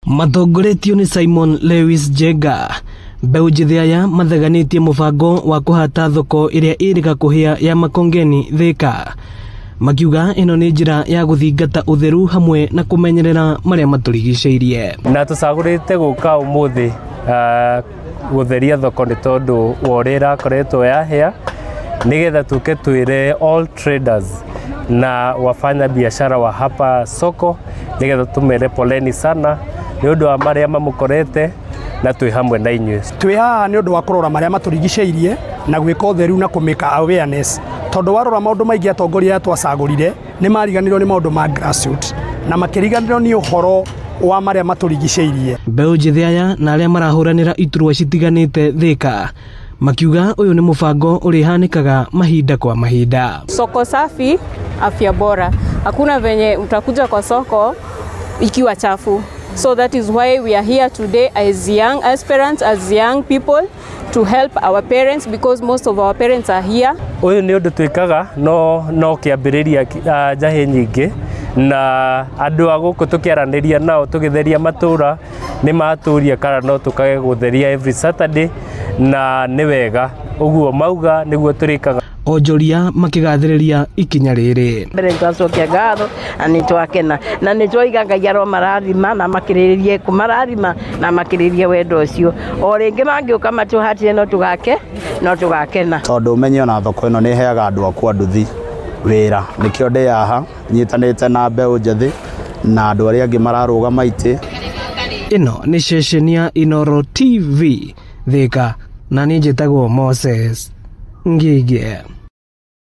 Matongoretio nĩ Simon Lewis Njenga, mbeũ njĩthĩ aya matheganĩtie mũbango wa kũhata thoko ĩrĩa ĩrĩga kũhĩa ya Makongeni Thika, makiuga ĩno nĩ njĩra ya gũthingata ũtheru hamwe na kũmenyerera marĩa matũrigicĩirie. Na tũcagũrĩte gũka ũmũthĩ gũtheria thoko nĩ tondũ wa ũrĩa ĩrakoretwo yahĩa, nĩgetha tũke twĩre all traders na wafanya biashara wa hapa soko, nĩgetha tũmere poleni sana nĩ ũndũ wa marĩa mamũkorete, na twĩ hamwe na inyuĩ. Twĩ haha nĩ ũndũ wa kũrora marĩa matũrigicĩirie na gwĩka ũtheru na kũmĩka awareness, tondũ warora maũndũ maingĩ, atongoria aya twacagũrire nĩ mariganĩrwo nĩ maũndũ ma grassroots na makĩriganĩrwo nĩ ũhoro wa marĩa matũrigicĩirie. Mbeũ njĩthĩ aya na arĩa marahũranĩra iturwa citiganĩte Thika makiuga ũyũ nĩ mũbango ũrĩhanĩkaga mahinda kwa mahinda. Soko safi, afya bora. Hakuna venye utakuja kwa soko ikiwa chafu. So that is why we are here today as young aspirants, as young people, to help our parents, because most of our parents are here. Ũyũ nĩ ũndũ twĩkaga no kĩambĩrĩria njahĩ nyingĩ, na andũ a gũkũ tũkĩaranĩria nao tũgĩtheria matũra nĩ matũria kana no tũkage gũtheria every Saturday, na nĩ wega ũguo mauga nĩguo tũrĩkaga. Onjoria makĩgathĩrĩria ikinya rĩrĩ. Mbere nĩ twacokia ngatho na nĩ twakena na nĩ twaiga Ngai aromarathima na makĩrĩrĩrie kũmarathima na makĩrĩrie wendo ũcio. O rĩngĩ mangĩũka matũhatire, no tũgake no tũgakena. Tondũ ũmenye ona thoko ĩno nĩ ĩheaga andũ akwa nduthi wĩra, nĩkĩo ndĩ haha nyitanĩte na mbeũ njĩthĩ na andũ arĩa angĩ mararũgama itĩ. Ĩno nĩ ceceni ya Inooro TV Thika, na niĩ njĩtagwo Moses Ngige.